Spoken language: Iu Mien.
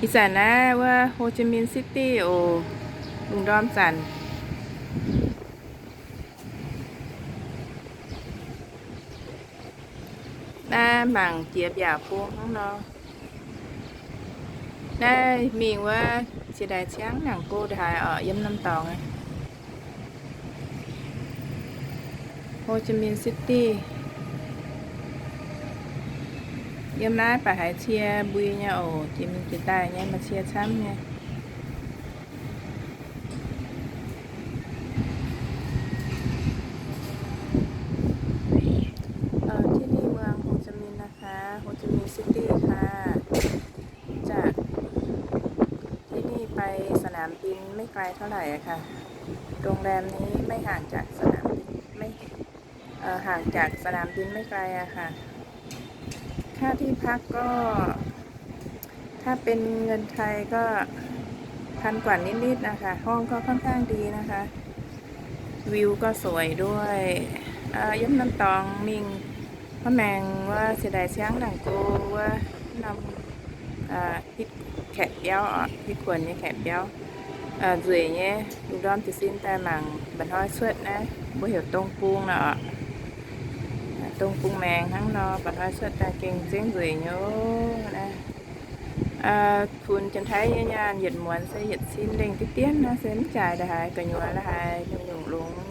Ih zanc naaiv wuov Ho Chi Minh City oc, lungh ndorm zanc. Naaiv mangc jiex mbiaauc bung hnangv nor. Naaiv mingh wuov jiex daaih ciangv nangc go daaih haaix oc, yiem norm dorngx aqv. Ho Chi Minh City. Yiem naaiv baac haiz cie mbui nyei oc, jiex mingh jiex daaih nyei maaih cie camv nyei. ที่นี่เมืองโฮจิมินห์นะคะ โฮจิมินห์ซิตี้ค่ะ จากที่นี่ไปสนามบินไม่ไกลเท่าไหร่อะค่ะ โรงแรมนี้ไม่ห่างจากสนามบิน ไม่ เอ่อ ห่างจากสนามบินไม่ไกลอะค่ะ ค่าที่พักก็ ถ้าเป็นเงินไทยก็พันกว่านิดๆนะคะ ห้องก็ค่อนข้างดีนะคะ วิวก็สวยด้วย เอ่อ yiem norm dorngx mingh, hnangv maengx wuov jiex daaih ciangv nangc go wuov norm, hitv kaeqv biauv oc, hitv kuonx nyei kaeqv biauv, nzueic nyei. Lungh ndorm jiez sin daaih mangc mba'hnoi cuotv naaiv, mbuo heuc dong bung nor oc. Dong bung maengx hnangv nor, mba'hnoi cuotv daaih gengh zengv nzueic nyei oc. Funx Janx-Taiv nyei nyaanh yietc muonz se yietc cin lengh diqv dienv naaiv se mv jaaix ndaaih haaix, gu'nyuoz la'haaix nyungc-nyungc longx.